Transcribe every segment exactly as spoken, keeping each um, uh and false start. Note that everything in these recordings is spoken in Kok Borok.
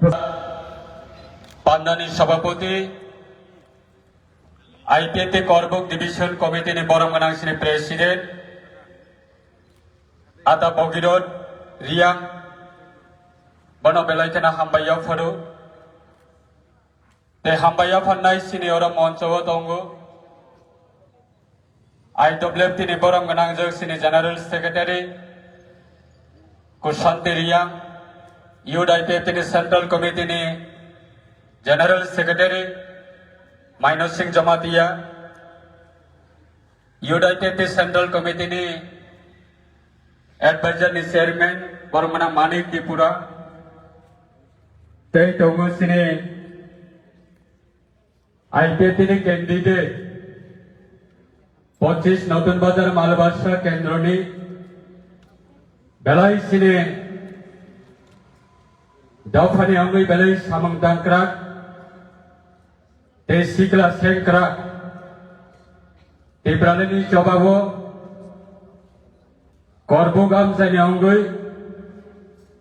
Pandani Sabhapati, I P F T Korbuk Division Committee ni borom gwnang sini President, Ata Bogirot Riang, bono belai kheno hambai yapharo. Tei hambai yapharnai sini oro moncho o tongo. I W F T ni borom gwnang jwk sini General Secretary Kushanti Riang, Youth I P F T ni Central Committee ni General Secretary Maino Singh Jamatia, Youth I P F T Central Committee ni Advisor ni Chairman borom gwnang Manik Tripura, tei tongo sini I P F T ni candidate, pochis Notun Bazar Malbasa Kendroni belai sini dophani wngwi belai samung tangkrak tei sikla sengkrak. Tipralani jobabo Korbuk amchaini wngwi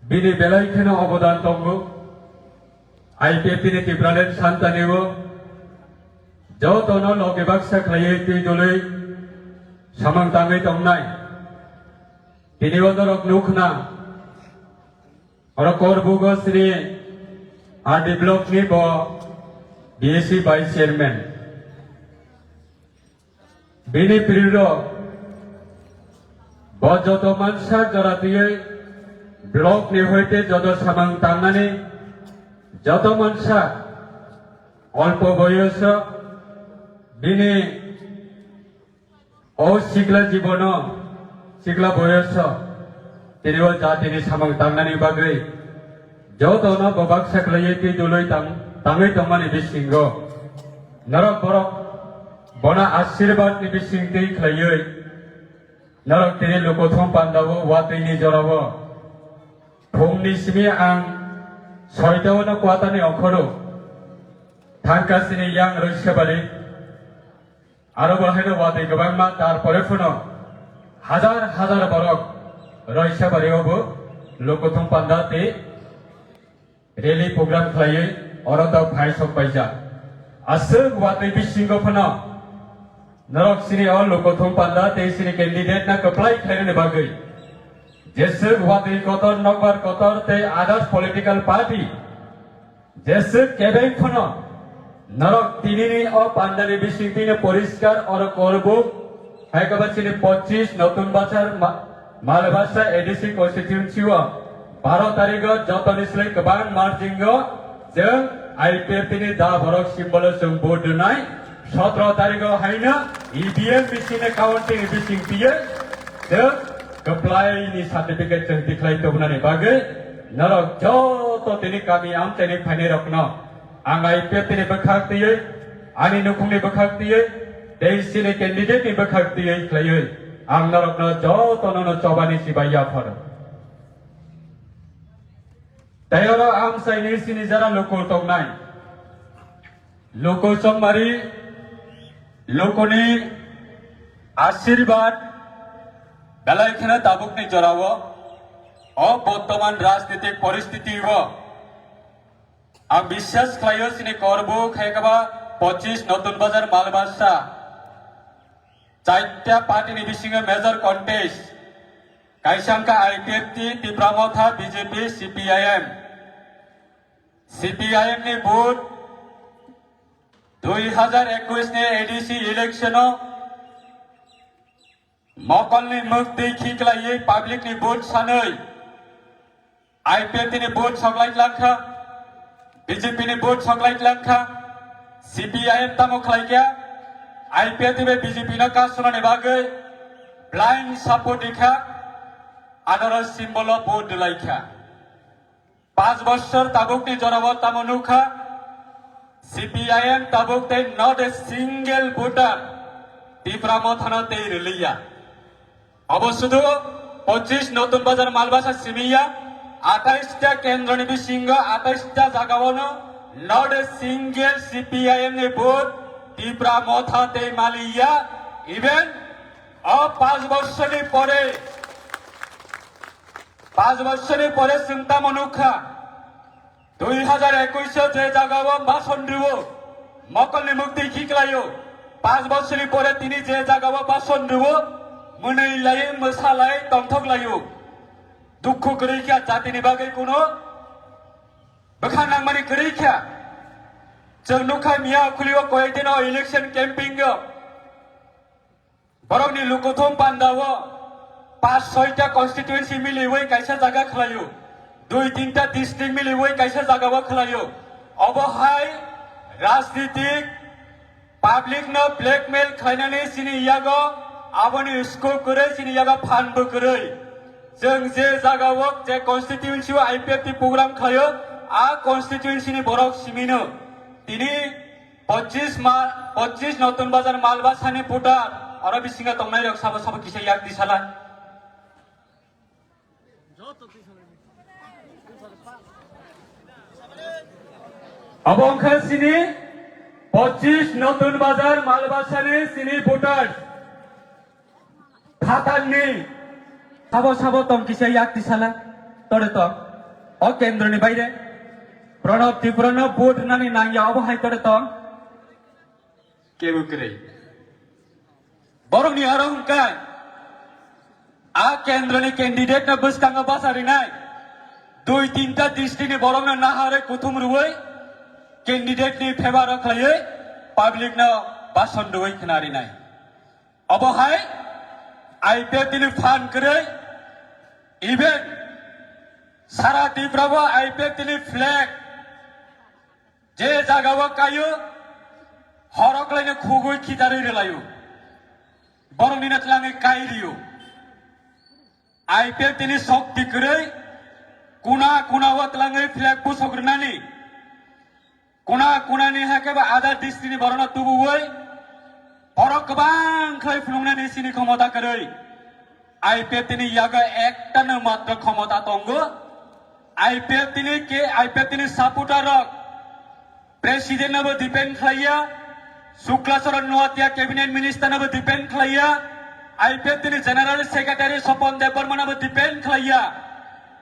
bini belai kheno obodan tongo. I P F T ni Tipraland santani o jotono logi baksa khlaiwi twi dului samung tangwi tongnai. Tini o norok nukhna, oro Korbugo sini R D block ni bo B S C Vice Chairman. Bini prirok bo joto mansa jora twiwi block ni hoite joto samung tangnani joto mansa olpo boyoso bini o sikla jibono sikla boyoso tini o jatini samung tangnani bagwi jotono bo baksa khlaiwi twi dului tang-, tangwi tongmani bisingo norok borok bono ashirbad ni bising twi khlaiwi norok tini lukuthum pandao watwi ni jorao phungni simi ang soitao no kwatani okhoro thangka sini yang roi sebali. Aro bo haino watwi kwbangma, tarpore phano hajar hajar borok Roisabari o bo Lokothong Panda tei rally program khlaiwi oro tok phai sok paijak. Aswk watwi bisingo phano norok sini o Lokothong Panda tei sini candidate no kwplai khlainani bagwi jeswk watwi kotor, nokbar kotor tei others political party jeswk kebeng phano norok tinini o pandani bising tini poriskar oro Korbuk, hai khe ba chini pochis Notun Bazar ma-, Malbasa A D C constituency o baro tarigo jotoni slai kwbang marjingo chwng I P F T ni da borok symbol o chwng vote rwnai. Sotro tarigo haino E V M machine counting bising twiwi chwng kwplai ni certificate chwng tikhlai tubunani bagwi norok joto tini kami amchaini phainai rokno ang I P F T ni bwkhak twiwi, ani nukhungni bwkhak twiwi, tei chini candidate ni bwkhak twiwi khlaiwi ang norokno jotono no chobani chibai yapharo. Tei oro amchaini sini jara luku tongnai. Luku chongmari, lukuni ashirbad belai kheno tabukni jorao, o bortoman rajnitik poristiti o ang biswas khlaio chini Korbuk hai khe ba pochis Notun Bazar Malbasa. Chaita party ni bisingo major contest. Kaisa wngkha I P F T, Tipra Motha, B J P, C P I M. C P I M ni vote dui hazar ekwis ni A D C election o mokolni mwktwi khiklaiwi public ni vote sanwi I P F T ni vote soklai langkha, B J P ni vote soklai langkha, C P I M tamo khlaikha, I P F T bai B J P no kasunani bagwi blind support rikha, adoro symbol o vote rwlaikha. Panch bochor tabukni jorao tamo nukha, C P I M tabuk tei not a single voter Tipra Mothano tei rwliya. Obo sudu pochis Notun Bazar Malbasa simiya, atais ta kendroni bisingo atais ta jagaono not a single C P I M ni vote Tipra Motha tei maliya. Even o panch bochorni pore, panch bochorni pore chwng tamo nukha, Dui hazar ekush o je jaga o bason rwo, mokolni mukti khiklaio, panch bosorni pore tini je jaga o bason rwo, mwnwi lai, mwsa lai, tongthok laio. Dukhu kwrwi kha, jatini bagwi kuno bwkha nangmani kwrwi kha. Chwng nukha miya khulio koyekdino election camping o. Borokni lukuthum pandao pas soita constituency miliwi kaisa jaga khlaio, dui tinta district miliwi kaisa jagao khlaio. Obo hai rajnitik public no blackmail khlainani chini yago, aboni scope kwrwi chini yago phan bo kwrwi. Chwng je jagao je constituency o I P F T program khlaio, a constituency ni borok simino tini Pochisni mal, pochisni Notun Bazar Malbasani putar, oro bisingo tongnai rok sabo sabo kisa yak di sala. Abo wngkha sini pochisni Notun Bazar Malbasani sini putar. Phatarni sabo sabo tong kisa yak tisala tore tong. O kendroni baire Pranab Tripura no vote nani nangya obo hai tore tong. Kebu kwrwi. Borokni aro hwnkai a kendroni candidate no bwskango bacha rinai. Dui tinta district ni borok no naharwi kuthum rwui candidate ni favor o khlaiwi public no bason rwui khna rinai. Obo hai I P F T ni phan kwrwi, even sara Tripura o I P F T ni flag je jaga o kaio, horok laino khugui khitarwi rwlaio, borok nino tlangwi kai rio. I P F T ni shokti kwrwi kuna kuna o tlangwi flag pusok rwnani. Kuna kuna ni hakhe ba other district ni borok no tubuwi borok kwbang khlai phunuknani sini khomota kwrwi. I P F T ni yago ekta no matro khomota tongo. I P F T ni ke, I P F T ni supporter rok president no bo depend khlaiya, Shukla Charan Noatia cabinet minister no bo depend khlaiya, I P F T ni general secretary Sopon Debbarma no bo depend khlaiya.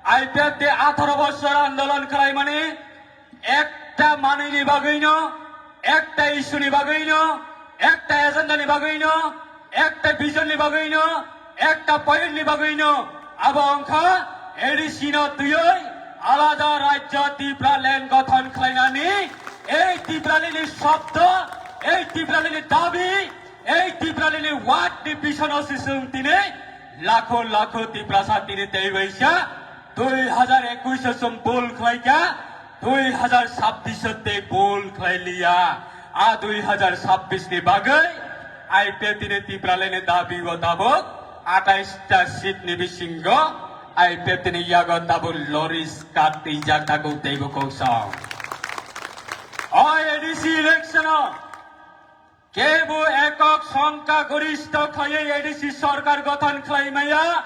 I P F T atharo bosor andolon khlaimani ekta manwini bagwino, ekta issue ni bagwino, ekta agenda ni bagwino, ekta vision ni bagwino, ekta point ni bagwino, abo wngkha A D C no twiwi alada rajya Tipraland gothon khlainani, ei Tipralini shobdo, ei Tipralini dabi, ei Tipralini word ni bisono se chwng tini lakho lakho Tiprasa tini teibaisa dui hazar ekush o chwng bol khlaikha, dui hazar chabbish o tei bol khlailiya. A dui hazar chabbish ni bagwi I P F T ni Tipraland ni dabi o tabuk atais ta seat ni bisingo I P F T ni yago tabuk loris katwi jak tabuk teibo koksong. O A D C election o kebo ekok songkha goristho khaiwi A D C sorkar gothon khlai maya,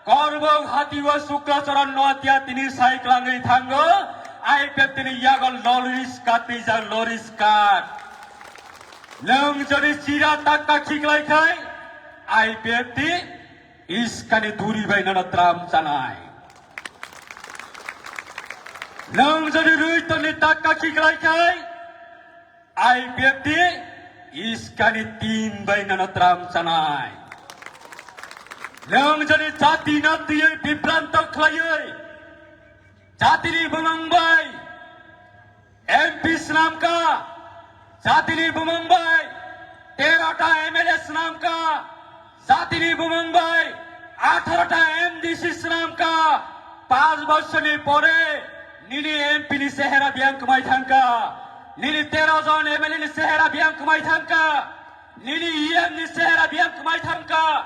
Korbok hati o Shukla Charan Noatia tini sai klangwi thango, I P F T ni yago loris katwi jak loris kat. Nwng jodi chira takka khiklai khai, I P F T iskani duri bai nono tram chanai. Nwng jodi rui toni takka khiklai khai, I P F T iskani tin bai nono tram chanai. Nwng jodi jati no twiwi bibranto khlaiwi, jatini bumung bai M P swnamkha, jatini bumung bai tero ta M L A swnamkha, jatini bumung bai atharo ta M D C swnamkha, panch bosorni pore nini M P ni sehera biyang kwmai thangkha, nini tero jon M L A ni sehera biyang kwmai thangkha, nini E M ni sehera biyang kwmai thangkha,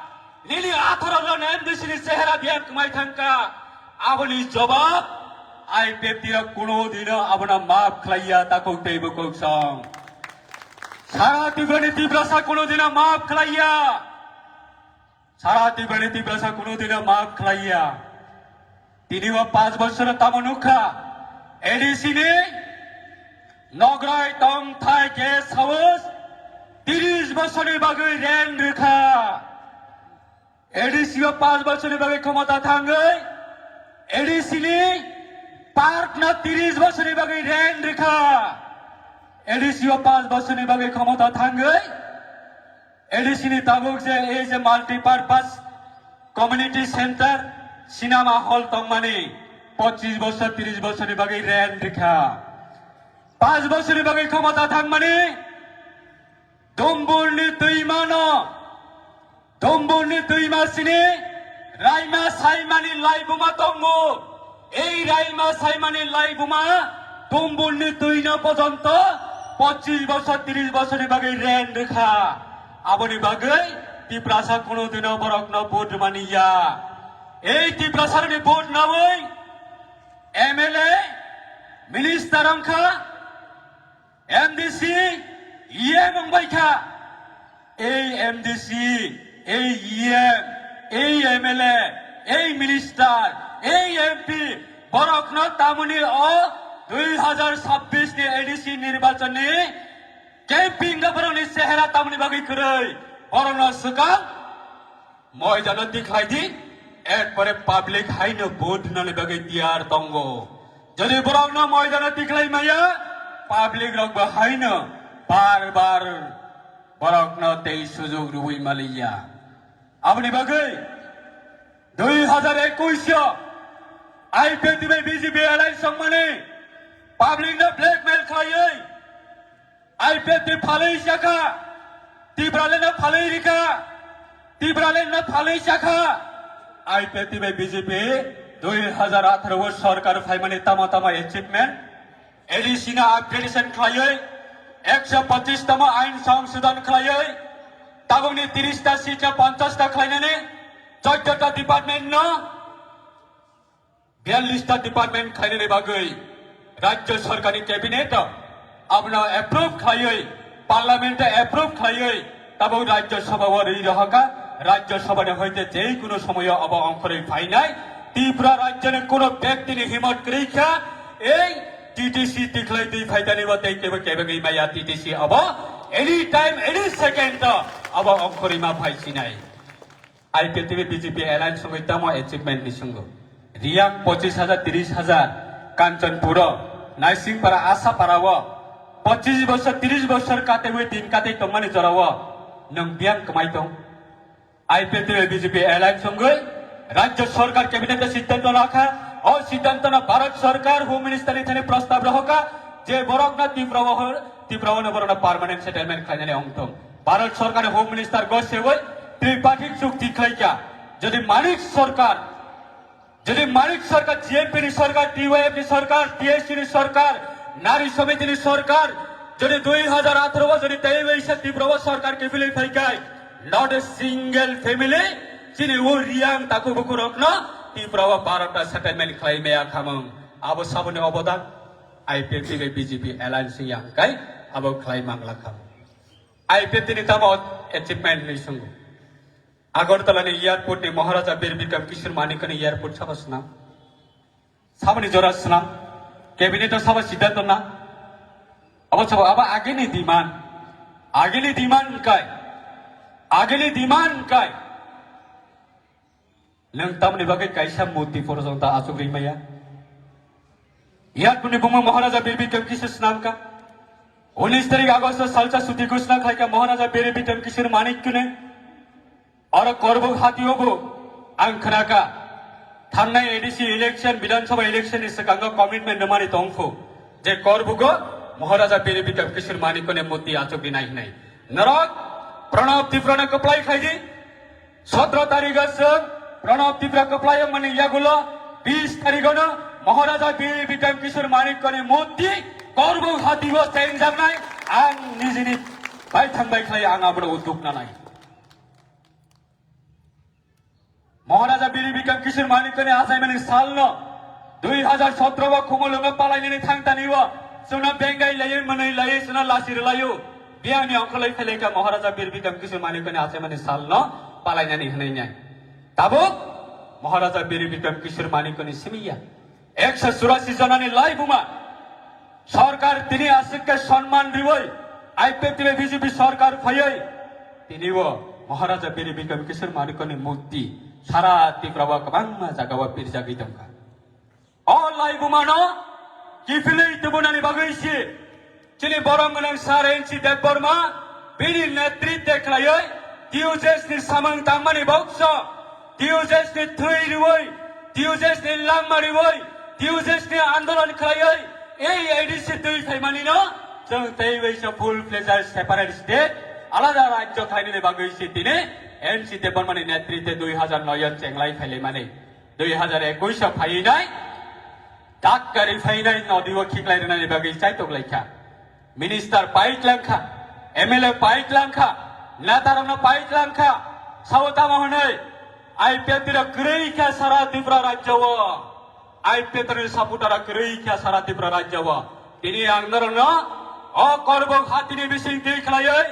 nini atharo jon M D C ni sehera biyang kwmai thangkha. Aboni jobab I P F T rok kuno dino abono maaf khlaiya, takhuk tei bukhuk song. Sara Tripura ni Tiprasa kuno dino maaf khlaiya. Sara Tripura ni Tiprasa kuno dino maaf khlaiya. Tini o panch bosor tamo nukha A D C ni Nograi tongthai guest house tris bosorni bagwi rent rwkha. A D C o panch bosorni bagwi khomota thangwi A D C ni Park no tris bosorni bagwi rent rikha. A D C o panch bosorni bagwi khomota thangwi A D C ni tabuk je ei je multipurpose community center cinema hall tongmani pochis bosor tris bosorni bagwi rent rikha. Panch bosorni bagwi khomota thangmani Dumburni twimano, Dumburni twima sini Raima Saimani laibuma tongo. Ei Raima Saimani laibuma Dumburni twino pojonto pochis bosor, tris bosorni bagwi rent rikha. Aboni bagwi Tiprasa kuno dino borokno vote rwmani ya. Ei Tiprasarokni vote nawi M L A, minister wngkha, M D C, E M wngbai kha. Ei M D C, ei E M, ei M L A, ei minister, ei M P, borokno tamoni o dui hazar sabbish ni A D C nirbachon ni camping o borokni chehera tamoni bagwi kwrwi, borokno swkang moidano tikhlai di, erpore public haino vote rwnani bagwi tiyar tongo. Jodi borokno moidano tikhlai maya, public rokbo haino bar bar borokno tei sujug rwui maliya. Aboni bagwi dui hazar ekush o I P F T bai B J P alliance wngmani public no blackmail khlaiwi I P F T phalwi chakha, Tipraland no phalwi rikha, Tipraland no phalwi chakha. I P F T bai B J P dui hazar atharo o sorkar phaimani tamo tamo achievement, A D C no upgradation khlaiwi, ekso pochis tamo ain songshodhon khlaiwi, tabukni tris ta seat no ponchash ta khlainani, choddo ta department no biyallis ta department khlainani bagwi Rajya Sorkarni cabinet abono approve khlaiwi, parliament o approve khlaiwi, tabuk Rajya Sabha o rwi rohorkha. Rajya Sabha ni hoite je kuno somoyo abo ongkhorwi phainai. Tripura Rajya ni kuno bektini himot kwrwi kha, ei T T C tikhlai twi phaitani bo tei kebo kebegwi maya T T C abo any time, any second o abo ongkhorwi ma phai sinai. I P F T bai B J P alliance wngwi tamo achievement ni swngo. Riyang pochis hajar, tris hajar, Kanchanpur o, Naisingpara, Asapara o, pochis bosor, tris bosor kataiwi din katai tongmani jora o, nwng biyang kwmai tong? I P F T bai B J P alliance wngwi Rajya Sorkar cabinet o siddhanto lakha, o siddhanto no Bharat Sorkar Home Minister ni thani prostab rohorkha, je borok no Tripura o, Tripura o no borok no permanent settlement khlainani ongthong. Bharat Sorkar ni Home Minister gosewi tripartite chukti khlaikha. Jodi Manik Sorkar, jodi Manik Sorkar, G M P ni Sorkar, T Y F ni Sorkar, T S U ni Sorkar, Nari Samiti ni Sorkar, jodi dui hajar atharo o jodi tei waisa Tripura o Sorkar kiphilwi phaikhai, not a single family chini o Riyang takhuk bukhuk rokno Tripura o barota settlement khlai maya khamung. Abo saboni obodan I P F T bai B J P alliance wngya hwnkhe abo khlai mangla kha. I P F T ni tamo achievement ni swngo. Agartala ni airport ni Maharaja Bir Bikram Kishore Manikya ni airport sabo swnam. Saboni jora swnam. Cabinet o sabo siddhanto na. Abo sabo abo agini demand. Agini demand kai. Agini demand kai. Nwng tamni bagwi kaisa murti porjonto achuk rimaya? Yakuni bumung Maharaja Bir Bikram Kishore swnamkha. Unis tarik August o salsa chuti ghosna khlaikha Maharaja Bir Bikram Kishore Manikyani. Oro Korbuk hatio bo ang khnakha, thangnai A D C election, Bidhan Sabha election ni swkango commitment rwmani tongkhu je Korbugo Maharaja Bir Bikram Kishore Manikyani murti achuk rinai hinai. Norok Pranab Tripura no kwplai khlai di. Sotro tarikh o chwng Pranab Tripura kwplai wngmani yagulo bis tarikh o no Maharaja Bir Bikram Kishore Manikyani murti Korbuk hatio chengjaknai ang nijini baithang bai khlai ang abono udduk nanai. Maharaja Bir Bikram Kishore Manikyani achaimani salno dui hajar sotro o Khumulwngo palainani thangtani o chwngno bengai laiwi mwnwi laiwi chwngno lasi rwlaio. Biyangni ongkholwi phailaikha Maharaja Bir Bikram Kishore Manikyani achaimani salno palainani hwnwi nai. Tabuk Maharaja Bir Bikram Kishore Manikyani simi ya. Ekso churasi jonani laibuma sorkar tini aswk khe sonman riwi I P F T bai B J P sorkar phaiwi tini o Maharaja Bir Bikram Kishore Manikyani murti sara Tripura o kwbangma jaga o pirjagwi tongkha. O laibumano kiphilwi tubunani bagwi si chini borom gwnang Sir N C Debbarma bini netritwe khlaiwi T U J S ni samung tangmani bokso, T U J S ni thwi rwui, T U J S ni langma rwui, T U J S ni andolon khlaiwi ei A D C twi phaimanino chwng tei waisa full fledged separate state alada rajyo khlainani bagwi si tini N C Debbarmani netritwe dui hazar noi o chenglai phailaimani. Dui hazar ekush o phaiwi nai, dakkari phaiwi nai nodi o khiklai rwnani bagwi chaitok lai kha. Minister pai tlang kha, M L A pai tlang kha, neta rokno pai tlang kha. Sabo tamo hwnwi I P F T rok kwrwi kha sara Tripura rajyo o. I P F T ni supporter rok kwrwi kha sara Tripura rajyo o. Tini ang norokno o Korbok hatini bising twi khlaiwi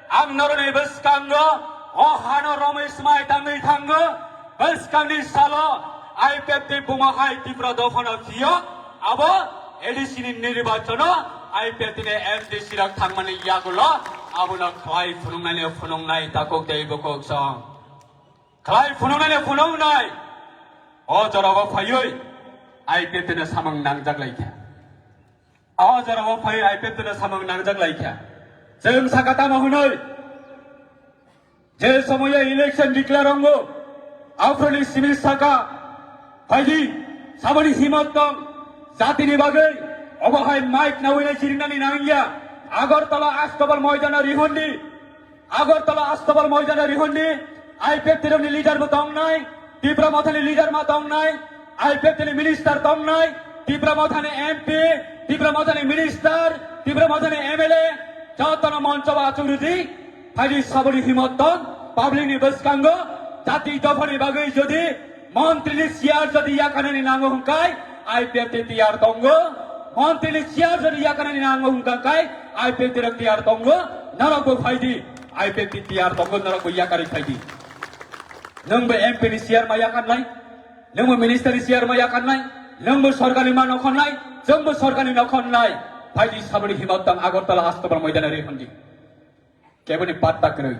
ang norokni bwskango o hano romwi swmai tangwi thango. Bwskangni salo I P F T buma hai Tripura dophano phiyok abo A D C ni nirbachono I P F T ni M D C rok thangmani yagulo abono khlai phunuknaino phunuknai takhuk tei bukhuk song. Khlai phunuknaino phunuknai o jorao phaiwi I P F T no samung nangjak lai kha. O jorao phai I P F T no samung nangjak lai kha. Chwng saka tamo hwnwi, je somoyo election declare wngo, aphuruni simi saka, phaidi, saboni himot tong, jatini bagwi, obo hai mic nawi nai chirinani nangya, Agartala Astabal moidano rihundi, Agartala Astabal moidano rihundi, I P F T rokni leader bo tongnai, Tipra Mothani leader ma tongnai, I P F T ni minister tongnai, Tipra Mothani M P, Tipra Mothani minister, Tipra Mothani M L A, jotono moncho o achuk rwdi, phaidi saboni himot tong, public ni bwskango, jati dophani bagwi jodi montri ni chair jodi yakarnani nango hwnkai, I P F T tiyar tongo, montri ni chair jodi yakarnani nango hwnkai, I P F T rok tiyar tongo, norok bo phaidi, I P F T tiyar tongo, norok bo yakarwi phaidi. Nwng bo M P ni chair ma yakarnai, nwng bo minister ni chair ma yakarnai, nwng bo sorkar ni ma nokhornai, chwng bo sorkar ni nokhornai. Phaidi saboni himot tong Agartala Astabal moidano rihundi. Keboni patta kwrwi.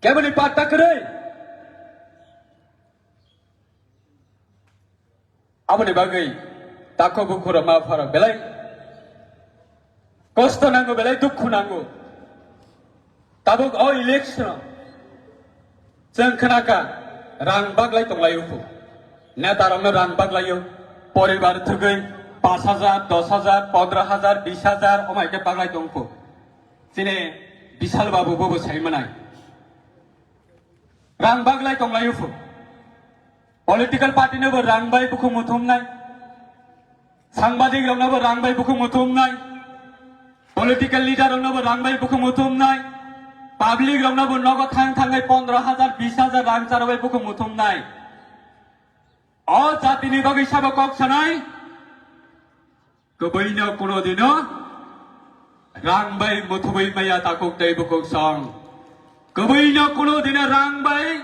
Keboni patta kwrwi. Aboni bagwi takhuk bukhuk rok ma pharok belai kosto nango, belai dukhu nango. Tabuk o election o chwng khnakha rang baglai tonglaio phu. Neta rokno rang baglaio. Poribar thwgwi pash hajar, dos hajar, pondro hajar, bis hajar omai khe baglai tong phu. Chini Bishal Babu bobo sai manai. Rang baglai tonglaio phu. Political party no bo rang bai bukhuk muthumnai. Sangbadik rokno bo rang bai bukhuk muthumnai. Political leader rokno bo rang bai bukhuk muthumnai. Public rokno bo nogo thang thangai pondro hajar, bis hajar rang chara bai bukhuk muthumnai. O jatini bagwi sabo kok sanai. Kwbwino kuno dino rang bai muthubwi maya takhuk tei bukhuk song. Kwbwino kuno dino rang bai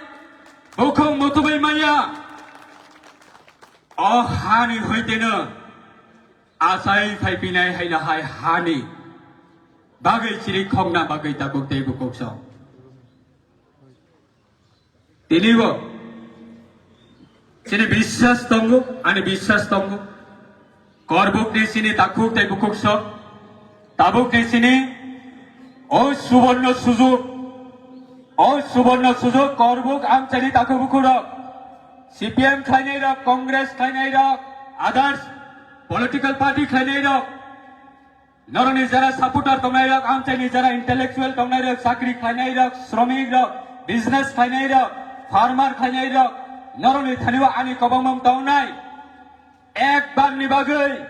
bukhuk muthubwi maya. O hani hoiteno achai phaipinai haino hai hani bagwi chiri khokna bagwi takhuk tei bukhuk song. Tinibo chini biswas tongo, ani biswas tongo. Korbukni chini takhuk tei bukhuk sok, tabukni chini o suborno sujok, o suborno sujok Korbuk amchaini takhuk bukhuk rok, C P M khlainai rok, Congress khlainai rok, others political party khlainai rok, norokni jara supporter tongnai rok, amchaini jara intellectual tongnai rok, chakri khlainai rok, sromik rok, business khlainai rok, farmer khlainai rok, norokni thani o ani kobongmung tongnai. Ek bar ni bagwi,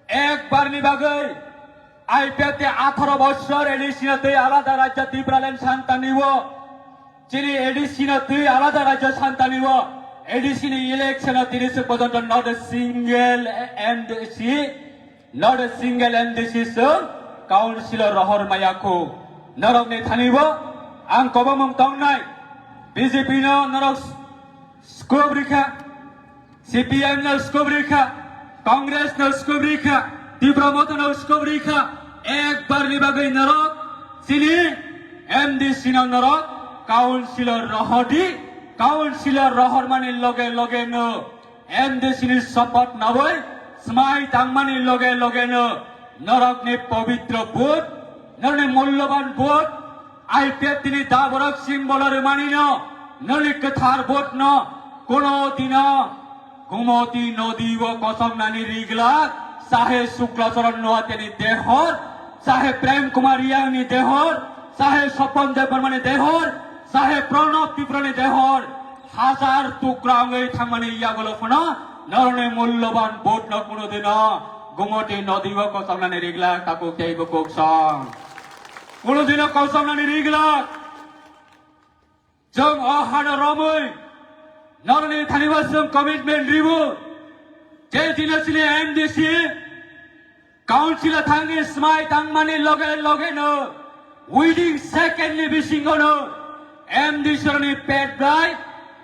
ek bar ni bagwi I P F T atharo bochor A D C no twi alada rajya Tipraland santani o. Chini A D C no twi alada rajya santani o, A D C ni election o tini se pojonto not a single M D C, not a single M D C se councilor rohor maya khu. Norok ni thani bo ang kobomung tongnai, B J P no norok scope rikha. C P M no scope rikha, Congress no scope rikha, Tipra Motha no scope rikha, ek bar ni bagwi norok chini M D C no norok councilor rohor di, councilor rohor mani loge loge no M D C ni sopat nawi smai tangmani loge loge no norokni pabitro vote, norokni mulloban vote, I P F T ni daborok symbol rwmani no norokni kwthar vote no kuno dino Gumoti nodi o kosomnani riglak, sahe Suklacharan Noatia ni dehor, sahe Prem Kumar Reang ni dehor, sahe Swapan Debbarma ni dehor, sahe Pranab Tripura ni dehor, hajar tukra wngwi thangmani yagulo phano norokni mulloban vote no kuno dino Gumoti nodi o kosomnani riglak, takhuk tei bukhuk song. Kuno dino kosomnani riglak. Chwng o hano romwi norokni thani bo chwng commitment ribu. Je dino chini M D C council o thangwi smai tangmani loge loge no within second ni bisingo no M D C ni pet bai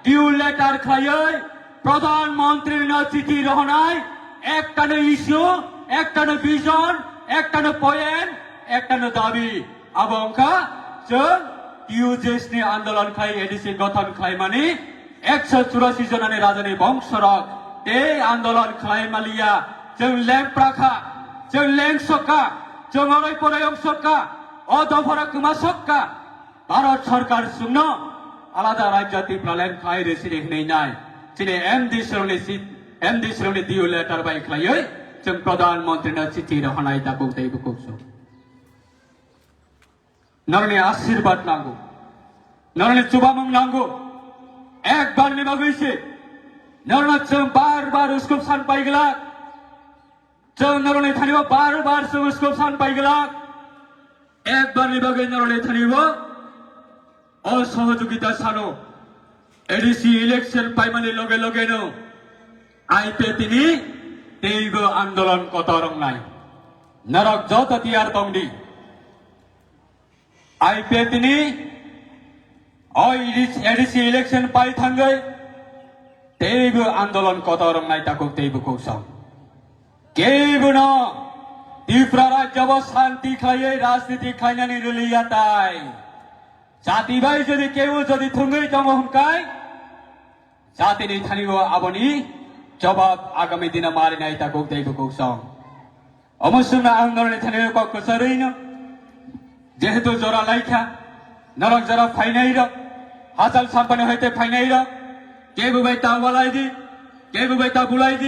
due letter khlaiwi Pradhan Mantri no chithi rohonai, ekta no issue, ekta no vision, ekta no point, ekta no dabi. Abo wngkha chwng T U J S ni andolon khai A D C gothon khlaimani ekso churasi jonani rajani bongsorok tei andolon khlai maliya, chwng lempra kha, chwng lengsok kha, chwng oroi poroi ongsok kha, o dopharo kwmasok kha. Bharat Sarkar chwngno alada rajya Tipraland khai rwsini hwnwi nai. Chini M D C rokni si-, M D C rokni D U letter bai khlaiwi chwng Pradhan Mantri no chithi rohonai takhuk tei bukhuk song. Norokni ashirbad nango. Norokni chubamung nango. Ekbar ni bagwi se. Norokno chwng bar bar uskup san paiglak. Chwng norokni thani bo bar bar chwng uskup san paiglak. Ekbar ni bagwi norokni thani bo o sohojogita sano A D C election paimani loge loge no I P F T ni teibo andolon kotor wngnai. Norok joto tiyar tongdi. I P F T ni o A D C election pai thangwi teibo andolon kotor wngnai takhuk tei bukhuk song. Keibono Tripura rajya bo shanti khlaiwi rajniti khlainani rwliya tai. Jati bai jodi kebo jodi thwngwi tongo hwnkai, jatini thani bo aboni jobab agami dino marinai takhuk tei bukhuk song. Omo chwngno ang norokni thani kok kwcharwi no, jehetu jora laikha, norok jora phainai rok, hachal sampani hoite phainai rok, kebo bai ta walai di, kebo bai ta bulai di.